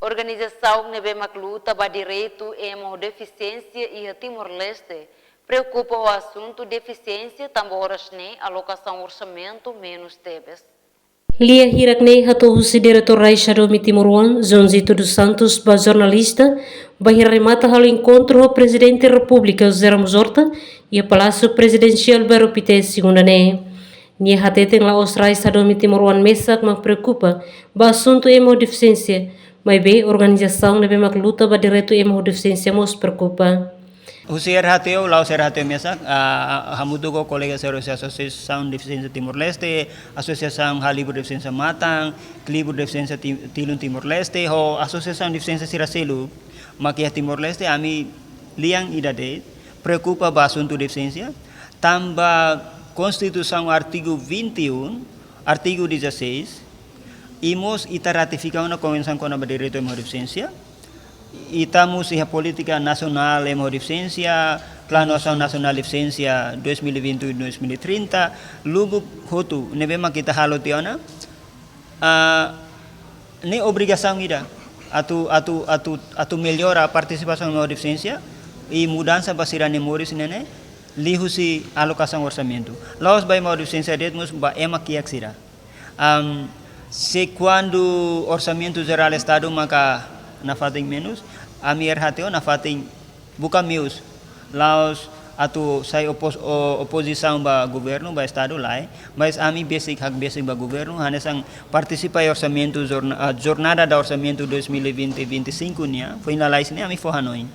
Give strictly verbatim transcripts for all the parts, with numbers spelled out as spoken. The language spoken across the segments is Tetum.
Organizasaun ne'ebé mak luta ba direitu ema ho defisiénsia iha Timor-Leste preokupa ho asuntu defisiénsia, tanba oras ne'e alokasaun orsamentu menus tebes. Lia hirak ne'e hato'o husi Diretór Rai Xadomi Timor Oan, Joãozito dos Santos, ba jornalista, bainhira remata halo enkontru ho Prezidente Repúblika José Ramos Horta iha Palásiu Prezidensiál Bairru Pité, segunda ne'e. Nia hateten la'ós Rai Xadomi Timor Oan mesak mak preokupa ba asuntu ema ho defisiénsia, maibé organizasaun ne'ebé mak luta ba direitu ema ho defisiénsia mós preokupa. Husi R H T O, la'ós R H T O mesak, ah, hamutuk ho kolega sira husi Asosiasaun Defisiénsia Timor-Leste, Asosiasaun Halibur Defisiénsia Matan, Klibur Defisiénsia Ti-, Tilun Timor-Leste, ho asosiasaun defisiénsia sira seluk mak iha Timor-Leste, ami lian ida de'it, preokupa ba asuntu defisiénsia, tanba Konstituisaun artigu vinte e um, artigu dezasseis, i mós ita ratifika ona Konvensaun kona-ba Direitu Ema ho Defisiénsia, ita mós iha polítika nasionál ema ho defisiénsia, Planu Asaun Nasionál Defisiénsia dois mil e vinte e um dois mil e trinta, lubuk hotu ne'ebé mak ita halo tiha ona, ah, ne'e obrigasaun ida atu, atu, atu, atu mellora partisipasaun ema ho defisiénsia i mudansa ba sira-nia moris ne'e, liuhusi alokasaun orsamentu. La'ós ba ema ho defisiénsia de'it, mós ba ema kiak sira. Am, se kuandu Orsamentu Jerál Estadu maka nafatin menus, ami R H T O nafatin buka meius, la'ós atu sai opos-, o-, opozisaun ba governu, ba Estadu, lae, mas ami besik, hakbesik ba governu, hanesan partisipa iha orsamentu jorna-, ah, jornada da orsamentu dois mil e vinte, vinte e cinco nian, foin lalais ne'e ami fó hanoin.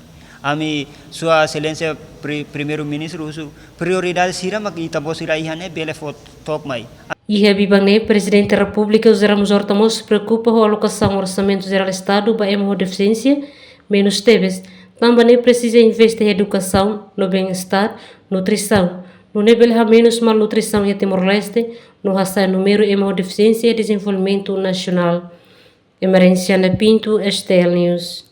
Ami, Sua Exelénsia Pri-, Primeiru-Ministru husu prioridade sira mak ita-boot sira iha ne'e bele fó took mai. Iha biban ne'e, Prezidente Repúblika José Ramos Horta mós preokupa ho alokasaun Orsamentu Jerál Estadu ba ema ho defisiénsia menus tebes, tanba ne'e presiza investe iha edukasaun no bem-estar, nutrisaun, nune'e bele hamenus malnutrisaun iha Timor-Leste, no hasa'e númeru ema ho defisiénsia iha dezenvolvimentu nasionál. Emerenciana Pinto, S T L News.